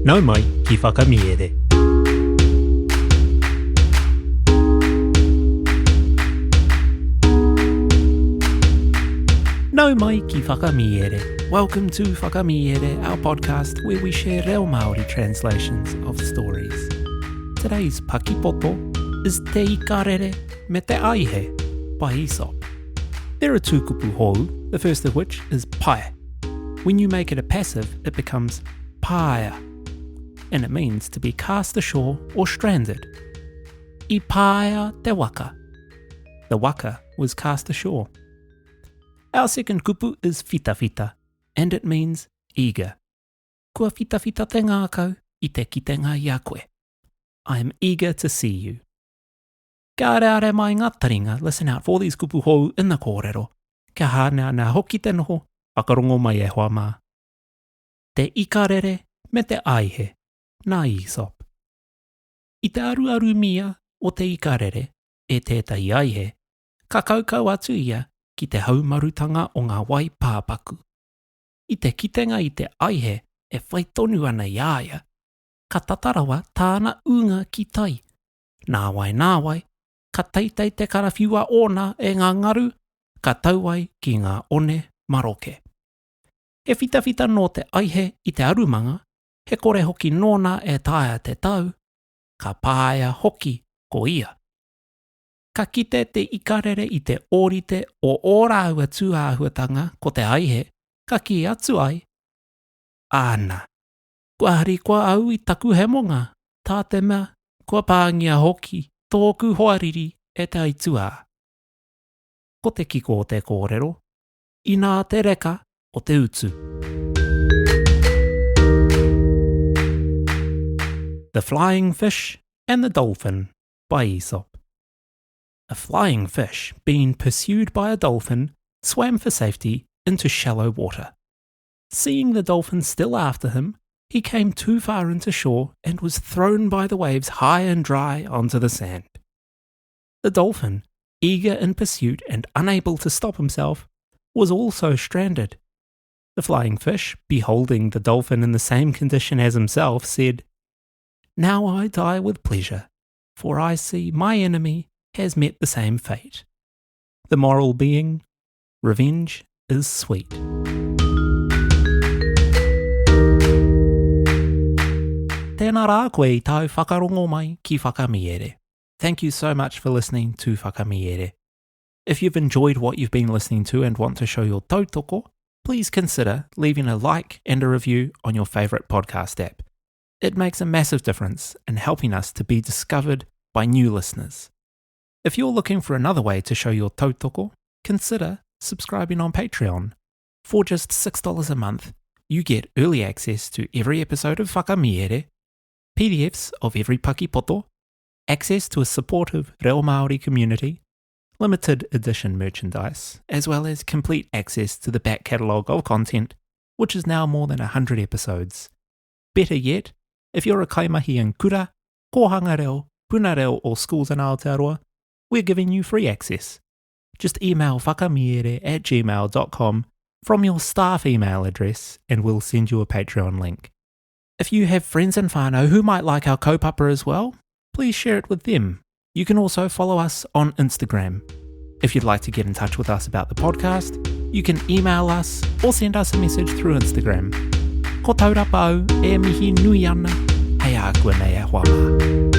Nau mai ki Whakamiere. Nau mai ki Whakamiere. Welcome to Whakamiere, our podcast where we share reo Māori translations of stories. Today's pakipoto is Te Ikarere me te Aihe by Aesop. There are two kupu hou, the first of which is pae. When you make it a passive, it becomes paea, and it means to be cast ashore or stranded. I paea te waka. The waka was cast ashore. Our second kupu is whitawhita, and it means eager. Kua whitawhita te ngākau i te kitenga i a koe. I am eager to see you. Kia areare mai ngā taringa, listen out for these kupu hou in the kōrero. Kia hāneanea hoki te noho, whakarongo mai e hoa mā. Te ikarere me te aihe, nā Aesop. I te aruaru mia o te ikarere e tētahi aihe, ka kaukau atu ia ki te haumarutanga o ngā wai pāpaku. I te kitenga i te aihe e whai tonu ana i a ia, ka tata rawa tāna ūnga ki tai. Nāwai nāwai, ka teitei te karawhiua ōna e ngā ngaru, ka tau ai ki ngā one maroke. He whitawhita nō te aihe i te arumanga, he kore hoki nōna e taea te tau, ka pāea hoki ko ia. Ka kite te ikarere i te ōrite o ō rāua tūāhuatanga ko te aihe, ka kī atu ai, Āna, kua harikoa au i taku hemonga, tā te mea, kua pāngia hoki tōku hoariri e te aituā. Ko te kiko o te kōrero, inā te reka o te utu. The Flying Fish and the Dolphin by Aesop. A flying fish, being pursued by a dolphin, swam for safety into shallow water. Seeing the dolphin still after him, he came too far into shore and was thrown by the waves high and dry onto the sand. The dolphin, eager in pursuit and unable to stop himself, was also stranded. The flying fish, beholding the dolphin in the same condition as himself, said, Now I die with pleasure, for I see my enemy has met the same fate. The moral being, revenge is sweet. Tēnā rā koe i tāu whakarongo mai ki Whakamiere. Thank you so much for listening to Whakamiere. If you've enjoyed what you've been listening to and want to show your tautoko, please consider leaving a like and a review on your favourite podcast app. It makes a massive difference in helping us to be discovered by new listeners. If you're looking for another way to show your tautoko, consider subscribing on Patreon. For just $6 a month, you get early access to every episode of Whakamiere, PDFs of every pakipoto, access to a supportive Reo Māori community, limited edition merchandise, as well as complete access to the back catalogue of content, which is now more than 100 episodes. Better yet, if you're a kaimahi in kura, kōhanga reo, puna reo or schools in Aotearoa, we're giving you free access. Just email whakamiere at gmail.com from your staff email address and we'll send you a Patreon link. If you have friends and whānau who might like our kaupapa as well, please share it with them. You can also follow us on Instagram. If you'd like to get in touch with us about the podcast, you can email us or send us a message through Instagram. Ko taurapa au e mihi nui ana, hei a koe nei e hoa mā.